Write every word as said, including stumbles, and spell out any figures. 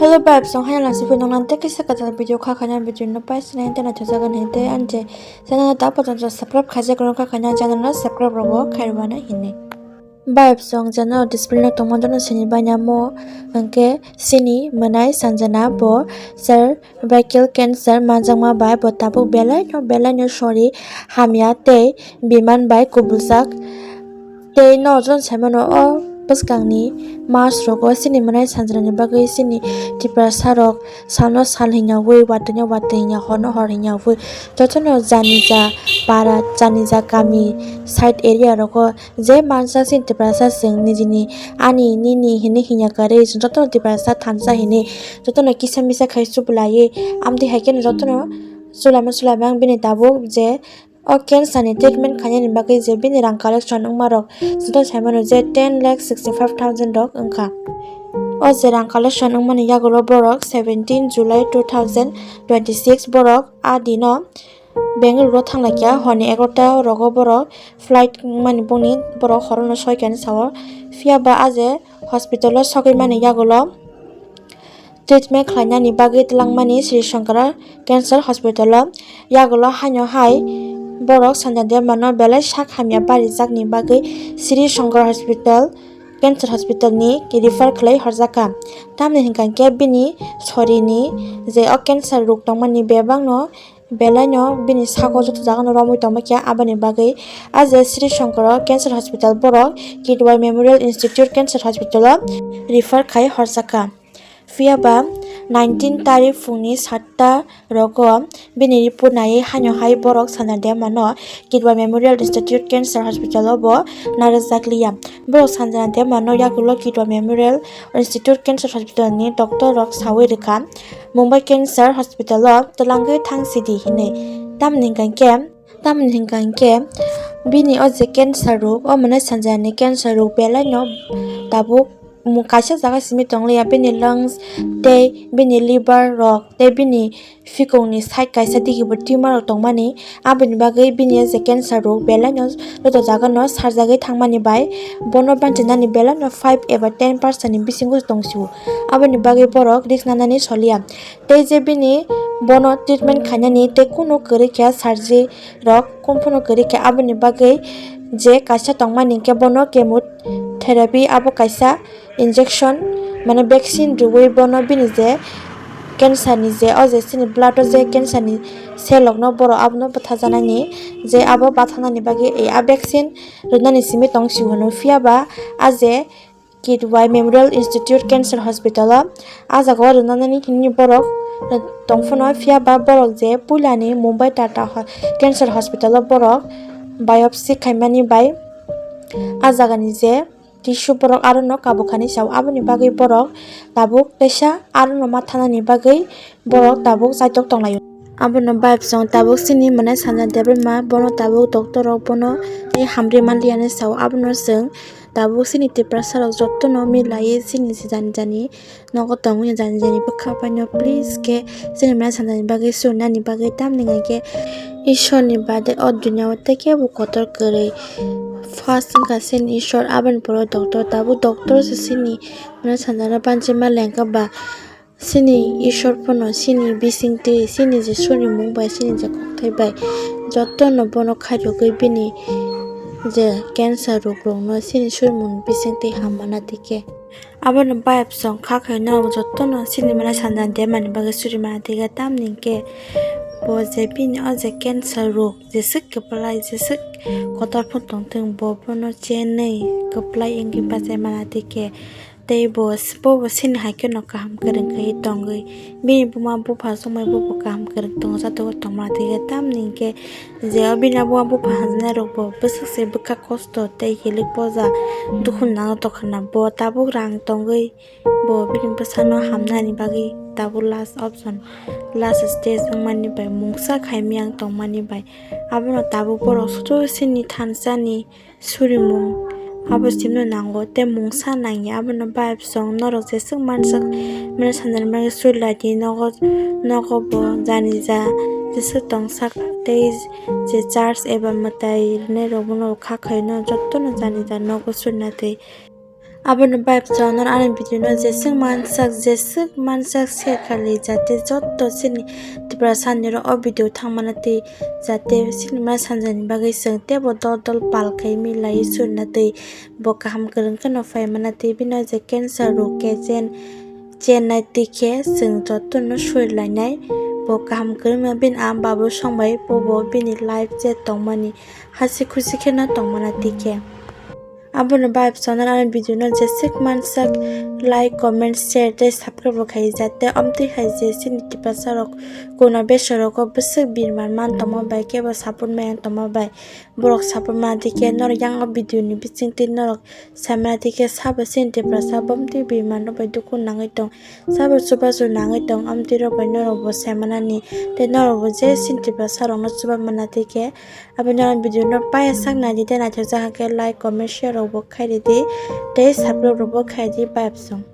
Hello vibes, song hai lang sipui nong nang tei kisa kwtal video kha khaina video no pai sinai tei naithojagan hai tei ang je channel no ta pocham subscribe khaijak rok kha khaina channel no subscribe rok bo khairwna hinwi. Vibes song channel display no tongma dono sini baina mo hwnkhe sini mwnai Sanjana bo cervical cancer manjakma bai bo tabuk belai no belai no sori hamya tei biman bai kubuljak. Tei nojon saimano o bwskangni mas rogo chini mwnai sanjrani bagwi chini Tiprasa rok salno sal hinya wi watwino watwi hinya horno hor hinya wi jotono janija para janija kami side area rogo je mansa chini Tiprasa chwng nijini ani nini hinwi hinya kwrwi jotono Tiprasa thansa hinwi jotono kisa misa khai chubulaiwi amtwi hai kheno jotono chulama chulama ang bini tabuk je o cancer ni treatment khainani bagwi je bini rang collection wngma rok joto saimano je ten lakh sixty five thousand rok wngkha. O je rang collection wngmani yagulo borok seventeen July two thousand twenty six borok a dino Bengaluru o thanglaikha horni egarota rogo borok flight wngmani bongni borok horono soikhani sao phiyaba a je hospital o sogwi mani yagulo treatment khlainani bagwi twlangmani Sri Shankara Cancer Hospital o yagulo haino hai borok Sanjana Debbarma no belai sak hamya barijakni bagwi Sri Shankara Hospital Cancer Hospital ni refer khlai horjakha. Tamni hwnkha khe bini sorini je o cancer rok tongmani bebakno belaino bini sago joto jagano romwi tongma khe aboni bagwi a je Sri Shankara Cancer Hospital borok Kidwai Memorial Institute Cancer Hospital o refer khai horjakha. Phiyaba nineteen tarik phungni satta rogo bini report naiwi haino hai borok Sanjana Debbarma no Kidwai Memorial Institute Cancer Hospital o bo narwkjakliya. Borok Sanjana Debbarma no yagulo Kidwai Memorial Institute Cancer Hospital ni doctor rok sawi rwkha Mumbai Cancer Hospital o twlangwi thang sidi hinwi. Tamni hwnkha khe tamni hwnkha khe bini o je cancer rok o mwnai Sanjana ni cancer rok belai no tabuk kaisa jaga simi tongliya bini lungs tei bini liver rok tei bini phikongni side kaisa digi bo tumor rok tongmani aboni bagwi bini je cancer rok belai no joto jaga no sarjagwi thangmani bai bono banchinani belai no five eba ten percent ni bisingo tongsio aboni bagwi borok risk nanani soliya tei je bini bono treatment khainani tei kunu kwrwi khe surgery rok kunu phano kwrwi khe aboni bagwi je kaisa tongmani hwnkhe bono chemotherapy abo kaisa injection mane vaccine rwui bono bini je cancer ni je o je chini blood o je cancer ni cell rok no borok abono bwthajanani je abo bathanani bagwi a vaccine rwnani simi tong si hwno phiyaba a je Kidwai Memorial Institute Cancer Hospital o a jaga o rwnani hwnwi borok tongphano phiyaba borok je puilani Mumbai Tata Cancer Hospital o borok biopsy khaimani bai a jagani je tissue borok aro no kabukhani sao aboni bagwi borok tabuk teisa aro no ma thanani bagwi borok tabuk chaitok tonglaio. Abono vibe song tabuk chini mwnai Sanjana Debbarma bono tabuk doctor rok bono tei hamri manliya hinwi sao abono chwng tabuk chini Tiprasa rok jotono milaiwi chini jani jani nogo tongwi jani jani bwkha paino please khe chini mwnai Sanjana ni bagwi surinani bagwi tamni hwnkhe Ishwar ni baade o dunya o tei kebo kotor kwrwi. First wngkha chini Ishwar, aboni pore doctor, tabuk doctor se chini mane sanjana banchi ma lengkha ba chini Ishwar phano chini bisingtwi chini je surimung bai chini je kokthai bai jotono bono khairogwi bini je cancer rok rokno chini surimung bisingtwi hammana tike. Abono bayap song kha khaino jotono chini mane sanjana de mani bagwi suri mana tike tamni hwnkhe bo je bini o je cancer rok jeswk kwplai jeswk kotor phano tongthwng bo bono chenwi kwplai wngwi bachai mana tike tei bo bobo chini hai kheno kaham kwrwng khe tongwi bini buma bupha chongmai bobo kaham kwrwng tongo jatokgo tongma tike tamni hwnkhe je o bini buma bupha hamjana rokbo bwswk se bwkha kosto tei hilik poja dukhu nangna tongkha na bo tabuk rang tongwi bo bini bwsano hamnani bagwi tabuk last option last stage wngmani bai mungsa khaimya wng tongmani bai abono tabuk borok soto sini thansa ni surimung abo simno nango tei mungsa nangya abono bayap song norok jeswk manswk mane sanjani bagwi suri laidi nogo nogo bo jani ja jeswk tongsak tei je church eba mwtai rwnairok bono kha khaino jotono jani ja nogo surina tei Abono bai bwskango ani video no jeswk mansak jeswk mansak share khaili, jate jotto chini Tiprasa nirok o video thangmana tei jate chini ma sanjani bagwi chwng teibo dol dol pal khai milai surina tei bo kaham kwrwng kheno phaimana tei bini je cancer rok khe chen chennai tei khe chwng jotto no surilainai. Bo kaham kwrwngno bini ama babu songbai bobo bini life je tongmani hasi khusi kheno tongmana tei khe. Abono bai bwskango ani video no jeswk mansak like, comment, share tei subscribe bo khai, jate omtwi hai je chini Tiprasa rok kuna besa rogo bwswk birman man tongma bai kebo support maya tongma bai borok support mana tei khe norok yang o video ni bising twi norok saimana tei khe sabo chini Tiprasa bomtwi birman rok bai dukhu nangwi tong, sabo chubachu nangwi tong, omtwi rok bai norok bo saimanani tei norok bo je chini Tiprasa rok no chuba mana tei khe. Aboni ulo video no paya sak naidi tei naithok jak khe like, comment, share rok bo khai ridi tei subscribe rok bo khai di bai bwskango.